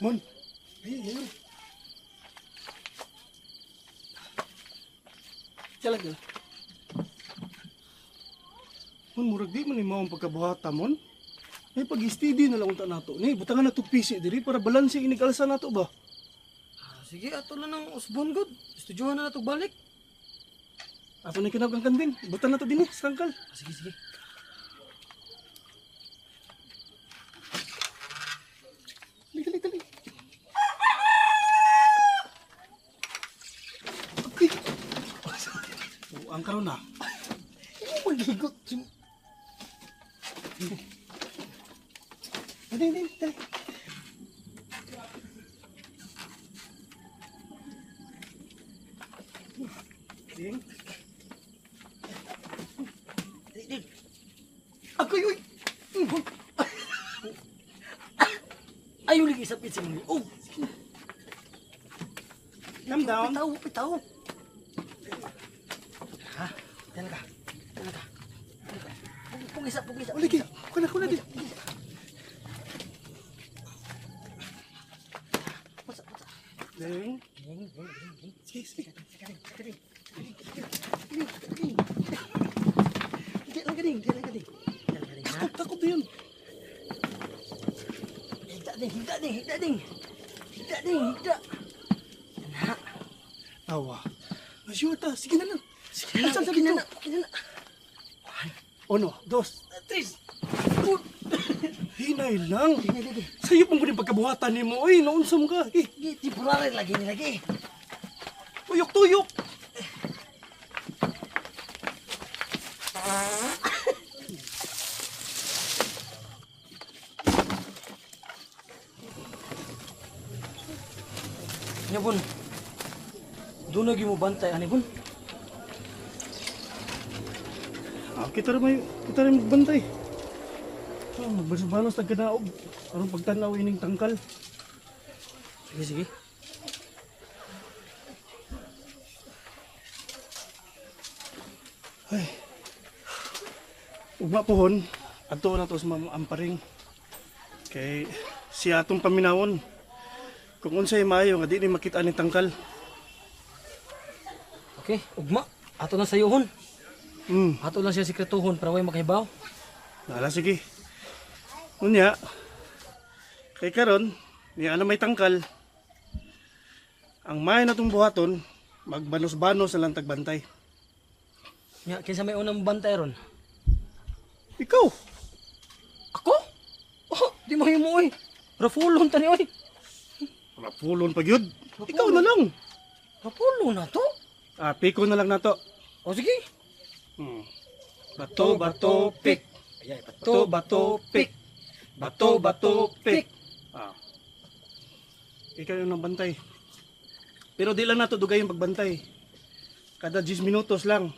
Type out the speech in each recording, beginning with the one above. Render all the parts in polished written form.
Mon. Ay, ay. Tala, tala. Mon, murag di man ni mao ang pagkabuhata, Mon. Ay, pag-steady na lang unta nato. Ni, butangan na tog pisi diri para balanse inig alsa nato ba? Ah, sige, ato lang ng usbon gud. Estudyohan na nato balik. Ato na kinag ang kanding. Butan na to dinhi sa tangkal. Ah, sige, sige. Dali, dali, dali. Okay. Oh, ang karon na. Ano magigot? Dali, dali, dali. Ding. Ding. Agoy, uy. Ayaw lagi sa pizza mo. Oh, Calm down. pitaw, pitaw. Ha? Yan ka. Yan ka. Pugisa, pugisa. Uli, kaya. Kuna, kuna, di. Putsa, putsa. Ding. Ding, ding, ding, ding. Sige, sige. Saka ding, saka ding. Ding, ding, ding. Di lang ka ding, di lang ka ding. Di lang ka ding, ha? Takot, takot yun. Higda ding, higda ding, higda ding. Higda ding, higda. Yan ha. Tawa. Masyur ta. Sige na lang. Sige na. Okay na na, okay na na. Uno, dos, Tres. Hinay lang. Ding, ding, ding. Sa'yo pang kuning pagkabuhatan ni mo. Uy, naunsa mo ka. Eh, Di, temporary lagi ni lagi. tuyok, tuyok. Nya bun. Doon lagi mo bantay ani bun. Ah, kita rin may, kita rin magbantay. Ah, magbalos-balos tagkanaog. Aron pagtanaw ining tangkal. Sige, sige. Ay. Ugma pohon, adto na to sa Ma'am Amparing. Kay siya atong paminawon. Kung unsay maayo nga di ni makita ni tangkal. Okay, ugma. Ato lang sayuhon. Ato lang siya sekretuhon para way makahibaw. Nala sige. Unya. Kay karon, niya na may tangkal. Ang may natong buhaton, magbanos-banos na lang tagbantay. Nya kinsa may unang bantay ron? Ikaw, Ako? Oh, di mo himo oy. Rafulon tani oy. rapulon pag yun. Ikaw na lang. Rafulon na to. Ah, piko na lang nato. O sige. Bato, bato, pick. Ayay, Bato, bato, pick. Bato, bato, pick. Ah. Ikaw yung nabantay. Pero di lang nato dugay yung pagbantay. Kada 10 minutos lang.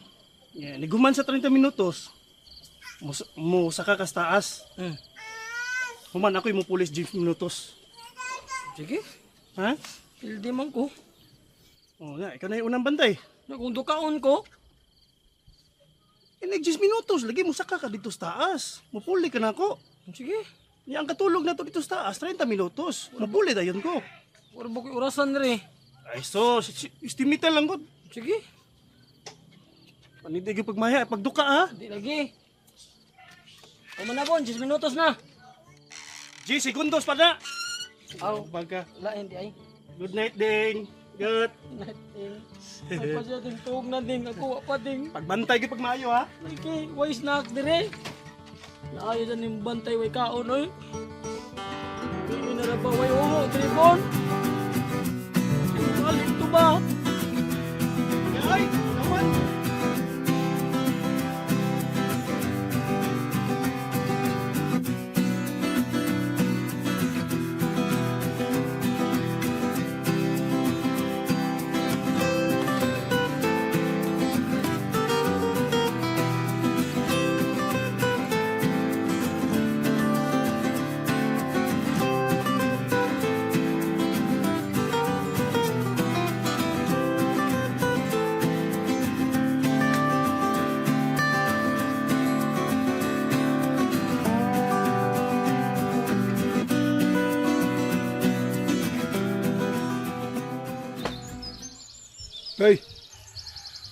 Yeah, niguman sa 30 minutos, mo saka kas taas. Human ako yung mupulis 10 minutos. Sige. Ha? Pildi man ko. Oh, na, ikaw na yung unang bantay. Na kung dukaon ko, Eh, nag 10 minutos, lagi mo saka ka dito sa taas. Mupuli ka na ako. Sige. Ni ang katulog na to dito sa taas, 30 minutos. Mupuli dayon ko. Wala ba ko'y orasan re? Ay, so, estimate lang ko. Sige. Panindig yung pagmaya, pagduka ha. Di lagi. Tama na bon, 10 minutos na. 10 segundos pa na. Aw. Pagka. Lain di ay. Good night, Ding. Good. Natin. Ay pa siya ding tuog na ding. Ako wa pa ding. Pagbantay ko pagmaayo ha. Lagi, way snack dire. Naayo dyan yung bantay way kaon oy. Hindi na ba way umo, tribon. Balik to ba? Ay, naman.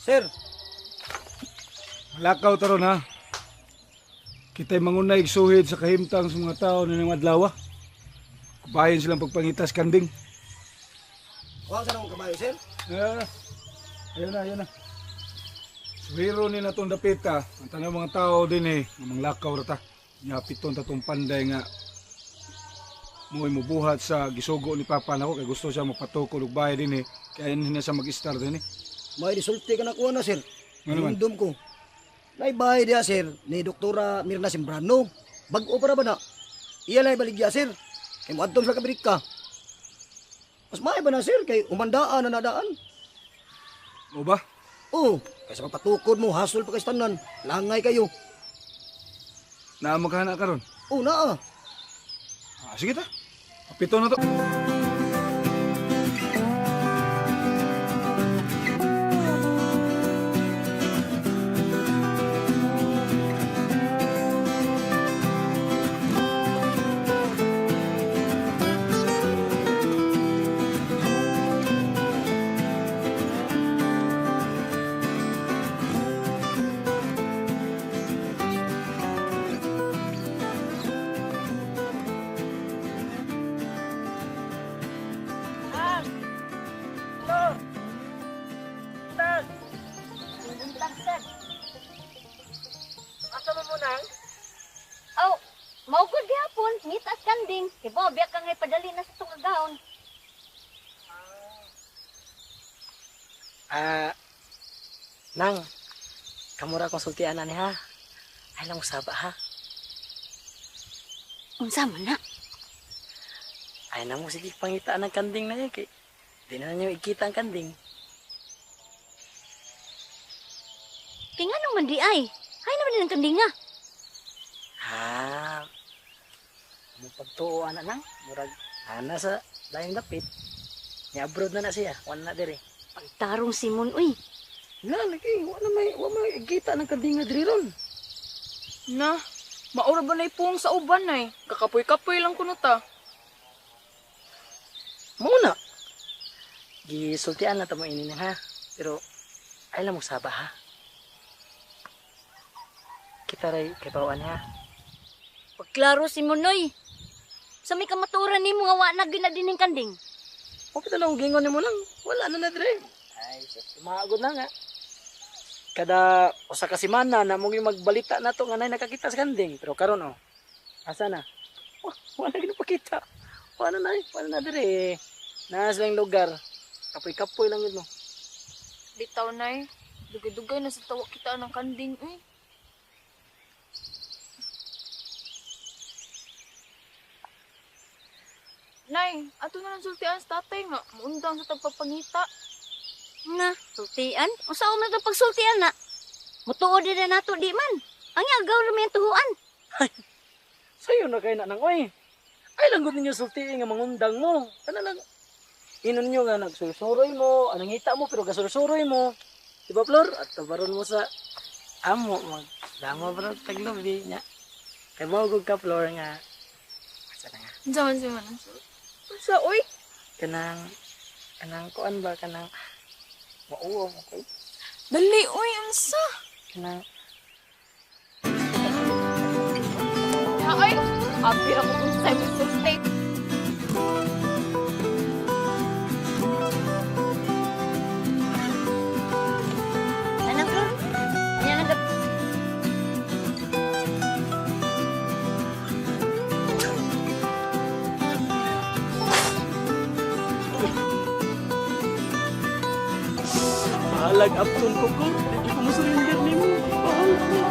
Sir, Lakaw taron ha. Kita'y mangunay suhid sa kahimtang sa mga tao na ng adlaw. Kubayin silang pagpangitas kanding. kuha sa akong kabayo, sir. Ah, ayun na, ayun na. Suhiro ni natong dapita, ang tanang mga tao din eh, nga manglakaw ra ta. Nya piton ta tong panday nga mo'y mubuhat sa gisugo ni Papa nako kay gusto siya mapatukol og bahay din eh. Kaya hindi na siya mag-star din eh. May resulte ka na kuha na, sir. Ano man? Rundom ko. Naibahay diya, sir, ni Doktora Mirna Sembrano. Bag-o para ba na? Iya na ibaligya, sir. Kay moadtom sa Amerika. Mas may ba na, sir? Kay umandaan na nadaan. O ba? Oo, kaysa magpatukod mo, hasol pa kay tanan. Langay kayo. Naa magkahana karon. Oo, naa. Ah, sige ta. Pito na to. Asa mo mo nang? Aw, maugod gihapon, ngitas kanding. Kay ba biya ka ngay padali na sa tong agahon. Ah, nang, kamura akong sultian na ni ha. Ay lang usaba ha. Unsa man na? Ay na mo sige pangitaan ng kanding na yun kay. Di na ninyo ikita ang kanding. Kay nganong man di ay? Hay naman din ang kanding nga. Ha. Mo pagtuo ana nang murag ana sa laing dapit. Ni abroad na na siya, wala na diri. Pagtarong Simon uy. Na lagi, wala may wa may ikita ng kanding nga diri ron. Na, maura ba na ipuong sa uban ay? Kakapoy-kapoy lang kuno ta. Mao na. Gisultian na ta mo ini nang ha. Pero ay lang mo saba ha. Kita ray kay bawaan ha. Pagklaro Simon oy. Sa may kamaturan nimo nga wa na gyud na din ang kanding. Okay na lang gingon nimo lang. Wala na na dire. Ay, tumagod na nga. Kada usa ka semana na mo gyud magbalita na to nga nay nakakita sa kanding. Pero karon oh. Asa na? Wah, wala gyud pakita. Wala na, wala na dire. Naa sa lang lugar. Kapoy-kapoy lang yun mo. Bitaw nay, dugay-dugay na sa tawa kita ng kanding eh. Nay, ato na lang sultian sa tatay nga, muundang sa tagpapangita. Na, sultian? Unsa man na pagsultian na? Mutuo di na nato di man. Ang agaw ra may ang tuhuan. Sayo na kay na nang oy. Ay lang gud ninyo sultiin nga mangundang mo. Kana lang inon nyo nga nagsursuroy mo, anong hita mo pero gasursuroy mo. Di ba Flor? At tabaron mo sa amo mag damo bro taglubi nya. Kay mo ka Flor nga. Asa na nga? Unsa man si man? Unsa oy? Kanang kanang kuan ba kanang mauo mo kay Dali oy, unsa? kanang Ya oy, abi ako kung sa sulti. Anang Flor? Yan ang Bahalag apton ko ko. Di ko mo surrender nimo. Bahala na.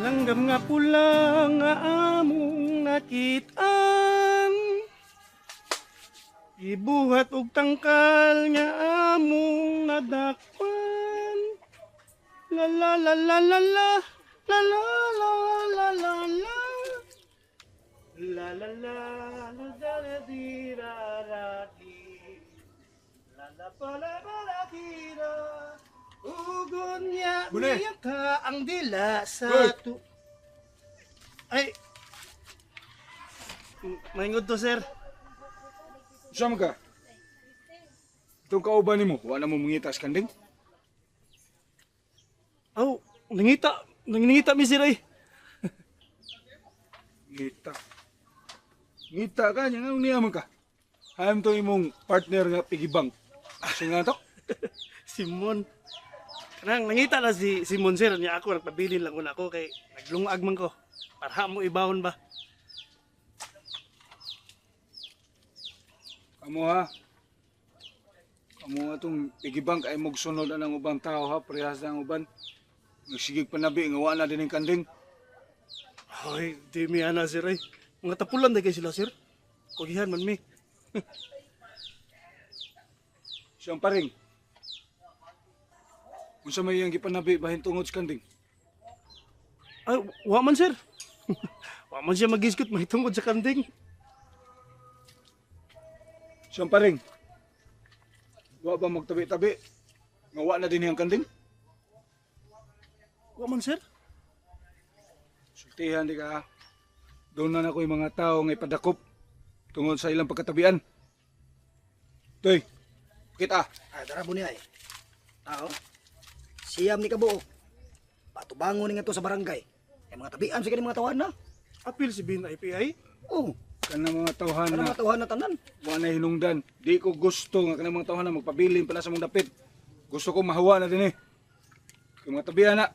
Langgam nga pula nga among nakitaan. Ibuhat og tangkal nga among nadakpan. La la la la la la la la la la la la. La la la la la la di la la di. La la pa la pa la di la. Ugon niya Bune. niya ka ang dila sa Hoy. tu. Ay. Maingod to, sir. Unsa man ka? Itong kauban nimo, wa na mo mangita sa kanding? Aw, nangita. Nangita mi sir ay. Ngita. Ngita ka niya, nganong niya man ka? Hayam to imong partner nga piggy bank. Asa nga to? Simon. Kanang nangita na si Simon sir niya ako nagpabilin lang una ko kay naglungag man ko. Para mo ibawon ba? Kamo ha. Kamo nga tong piggy bank ay mogsunod na ng ubang tao ha, parehas na ang uban. Nagsigig panabi nga wa na din ang kanding. Ay, di mi ana sir ay. Mga tapulan na kay sila sir. Kugihan man mi. Siyang paring. Unsa may iyang gipanabi bahin tungod sa kanding? Ay, wa man sir. Wa man siya magisgot mahitungod sa kanding. Siyang paring. Wa ba magtabi-tabi? Nga wa na din ang kanding? Wa man sir. Sultihan di ka ha. Doon na na ko yung mga tao nga ipadakop tungod sa ilang pagkatabian. Toy, kita. Ay, tara po niya eh. Tao, siyam ni kabuok. Patubangon ni nga to sa barangay. Ay mga tabian sa kini mga tawahan na. Apil si Bin IPI. Oh, Kanang mga tawhan kana na mga tawahan na tanan. wa na hinungdan. Di ko gusto nga kanang mga tawhan na magpabilin pala sa mong dapit. Gusto ko mahawa na din eh. Yung mga tabian na.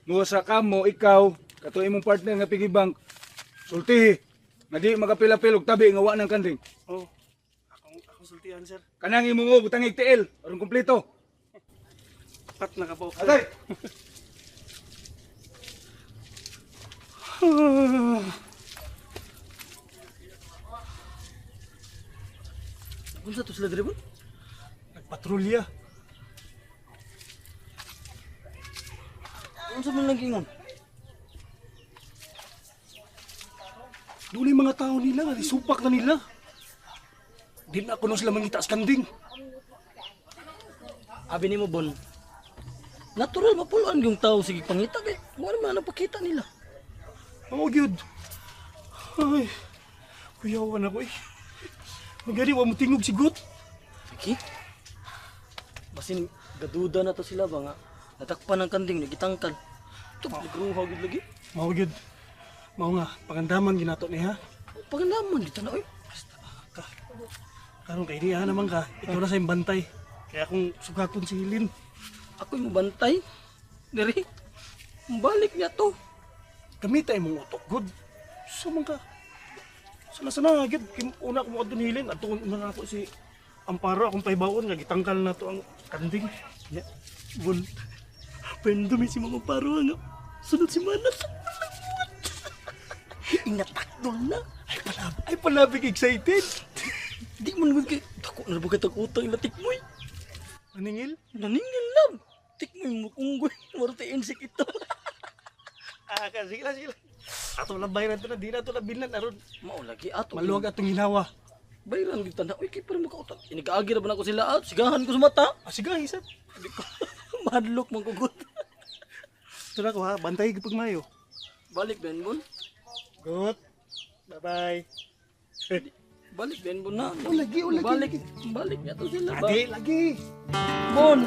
Muha sa kamo, ikaw, kato imong partner nga piggy bank, sultihi. Nga di magapil-apil og tabi nga wa ng kanding. Oh. Akong sultihan sir. Kanang imong o, butang tiil, aron kumpleto. Pat na ka po. Atay! Unsa to sila diri bon? Nagpatrolya. Unsa man lang giingon? Doon yung mga tao nila, isupak na nila. Di na kuno sila mangita sa kanding. Abi nimo bon. Natural mapuloan yung tao sige pangita kay wala man ang pakita nila. Oo, gyud. Ay, kuyawan ako eh. Magari, wa mo tingog sigot. Sige. Basin gaduda na to sila ba nga natakpan ang kanding nagitangkal. Ito, nagruha gud lagi. Mao gyud. Mao nga, pangandaman ginato ni ha. Pangandaman dito na oy. Ka. Karon kay niya naman ka, ikaw na sa imong bantay. Kaya kung sugaton si Hilin, Ako'y mabantay. Diri. Balik niya to. gamita imong utok gud. Sumang ka. Sana sana gyud Kim- una ko mo adto ni Hilin, adto una na ako si Amparo akong pahibaon nga gitangkal na to ang kanding. Ya, bon. Pendumi si mga paro nga. Sunod si Manas. Inatakdol na. Ay palab, ay palabig excited. Di man gud kay dako na ba kitag utang ila tikmoy. Maningil? Naningil na. Tikmoy mo unggoy. Maro ti insect ito. Ah, ka, sige lang, sige lang. Ato lang bayaran to na, di na to na bilan aron. Mao lagi ato. Maluwag atong ginawa. Bayran gyud tanan. Uy kay para makautang. Inigaagi ra ba nako sila? Ah, sigahan ko sa mata. Ah, sige, isap. Di ko madlok man kugot. Ito na ko ha, bantay gipag mayo. Balik ben bon. Good. Bye-bye. Balik ben bon na. Oh, lagi, oh, lagi, Balik. Balik niya to sila ba. Lagi, lagi. Bon.